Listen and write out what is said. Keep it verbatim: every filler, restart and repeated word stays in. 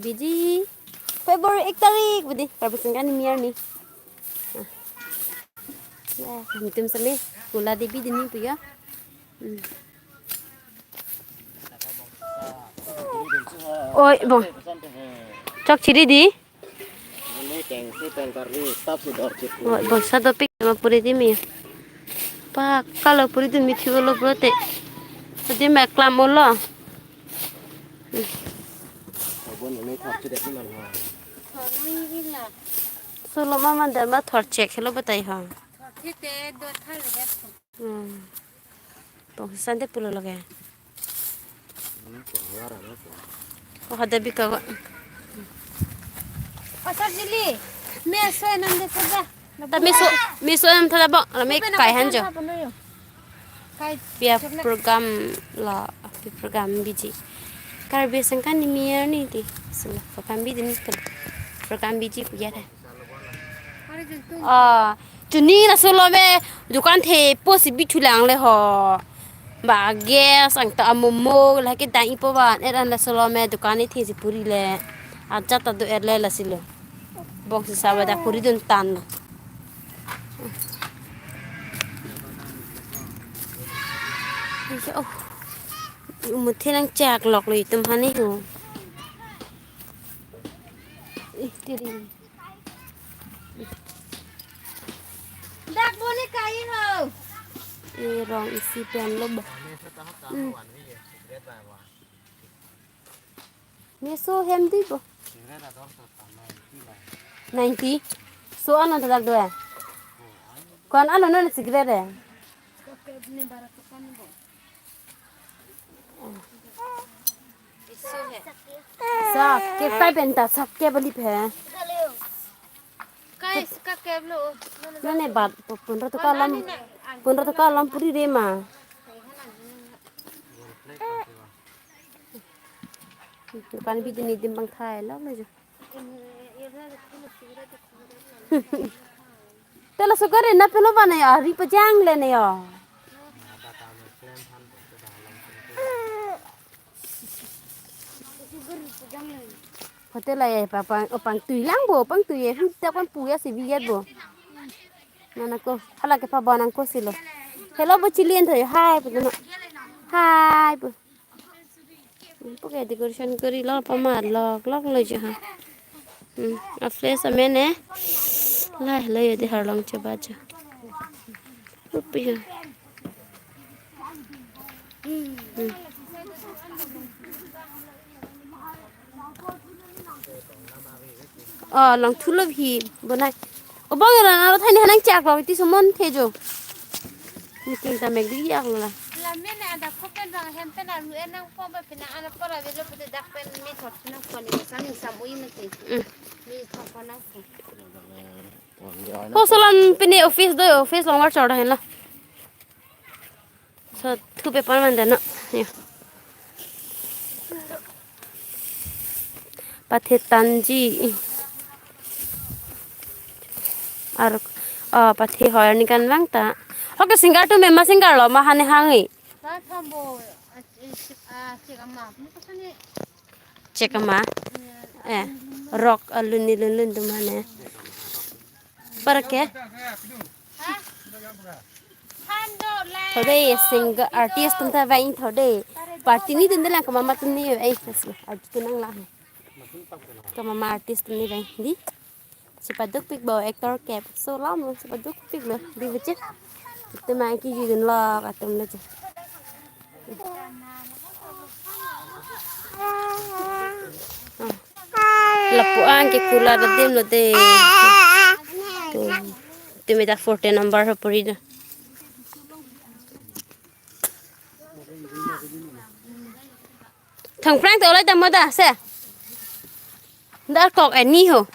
Biji. February ek tarik bidi. Karbi sengkan ni miar ni. Ah. Ya, itum seme. Mula Devi dini pu ya. Hmm. Oi, bong. Chok chiri di. Oi, bongsa dopik ma puri di mi. Pa, kalau puri di mi thiu lo brote. Tadi me klam lo. Hmm. Solo ma man der ma thor chek helo batai ha. Hmm. Bongsa sante pulo lage. Oh, ada bika ko. Oh, sir, jili. Me so enam de saja. Ta me so, me so enam tha bong. La me kai han jo. Kai. Pia program la, pia program biji. Karbi sengkan ni miar ni di. Sela program biji ni, program biji pu ya ta. Ah, chuni laso lo me dukan thepo si bithu lang le ho. Ba gas ang ta amomo la ke dang ipo ba, er an laso lo me dukan ni the si puri le. Aja ta do er le lasi lo. Bongsi sa ba da puri dun tan. Oh. Umuthe nang chak lok lo itum hani ho. Ih, tiri. Dak boni kai ho. Eh, rong isi pen lo ba. Hmm. Meso hem di bo. Ninety. So ano ta dak do ya? Kon ano non cigarette ya? Sak ke tai pen ta sak ke bali phe. Kai sak ke lo. Nane bat pu- pundra to kalam, pundra to kalam puri re ma. Dukan bidi ni dim bang thai lo lo jo. Tela sugari na pelo bana ya, ri pejang le ne ya. Hotel ay pa pang, oh, pangtui lang bo, pangtui ya, huta kon puya si biyat bo. Nana ko, hala ke pa bonang ko silo. Hello bo chilien tho, hi bo no. Hi bo. Puke decoration kori lo pama lok lok lo jo ha. Hmm, a place amen eh. Lai lo yo de harlong che ba jo. Upi ha. Hmm. Oh, long thulo hi bonai. Obang ra na thani hanang chak lo ti somon the jo. Meeting ta mek di yak lo la. La mena ada kopen bang hem pen aru enang po ba pina ana pora velo pute dak pen mi thot pina ko ni sam sam ui mati. Mm. Mi thot ko na ko. Ko solan pini office do, office long war chor hen la. So thu paper man dano. Ya. Pathe tanji. Ar, oh, pathe hoyar ni kan bang ta. Hoke singer tu mema singer lo ma hane hangi. Ba thambo, ah, eh, ah, cek ama. Cek ama. Eh, rock alun ni lun lun tu mane. Para ke? Thode singer artist atum ta vang thode. Party ni dun de lang ke mama atum ni, eh, aju tu nang lang. Ke mama artist atum ni vang di. Chepaduk pik bo actor cap. So lam chepaduk pik lo. Di beche. Itu main ki judun lo atum lo je. Lapu-an ke kula adim lo de. Tu. Tu meta forty number ho puri do. Thang phrang te olai ta moda se. Dar kok ani ho.